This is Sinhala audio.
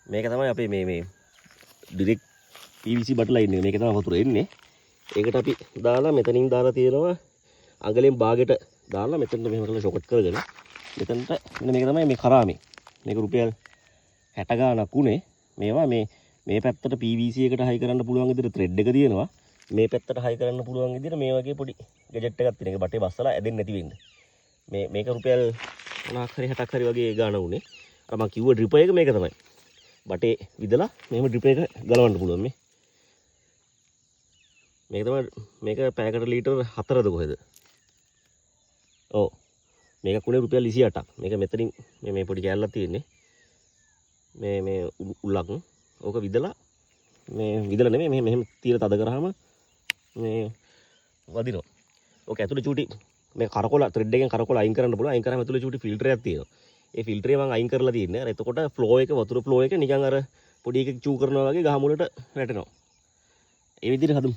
මේක තමයි අපේ මේ මේ ඩිරෙක්ට් PVC බට් ලයින් එක. මේක තමයි වතුර එන්නේ. ඒකට අපි දාලා මෙතනින් දාලා තියෙනවා අඟලෙන් බාගෙට දාලා මෙතනට මෙහෙම කරලා ෂොකට් කරගෙන මෙතනට මෙන්න මේක තමයි මේ කරාමේ. මේක රුපියල් 60 ගාණක් උනේ. මේවා මේ මේ පැත්තට PVC එකට හයි කරන්න පුළුවන් විදිහට ත්‍රෙඩ් එක තියෙනවා. මේ පැත්තට හයි කරන්න පුළුවන් විදිහට මේ වගේ පොඩි ගැජට් එකක් තියෙන. ඒක බටේ බස්සලා ඇදෙන්නේ නැති වෙන්න. මේ මේක රුපියල් 50ක් හරි 60ක් හරි වගේ ගාණ උනේ. අර මං කිව්ව ඩ්‍රිපර් එක මේක තමයි. බටේ විදලා මෙහෙම ඩ්‍රිපර් එක ගලවන්න පුළුවන් මේ. මේක තමයි. මේක පැයකට ලීටර් 4ද කොහෙද? ඔව්. මේක උනේ රුපියල් 28ක්. මේක මෙතනින් මේ මේ පොඩි කෑල්ලක් තියෙන්නේ. මේ මේ උල්ලක්. ඕක විදලා, මේ විදලා නෙමෙයි, මෙහෙම මෙහෙම තියලා තද කරාම මේ වදිනවා. ඕක ඇතුලේ චූටි මේ කරකොල ත්‍රෙඩ් එකෙන් කරකොල අයින් කරන්න පුළුවන්. අයින් කරාම ඇතුලේ චූටි ෆිල්ටර් එකක් තියෙනවා. ඒ ෆිල්ටරේ මං අයින් කරලා තියෙන්නේ. අර එතකොට ෆ්ලෝ එක, වතුර ෆ්ලෝ එක නිකන් අර පොඩි එකෙක් චූ කරනවා වගේ ගහ මුලට වැටෙනවා. ඒ විදිහට හදමු.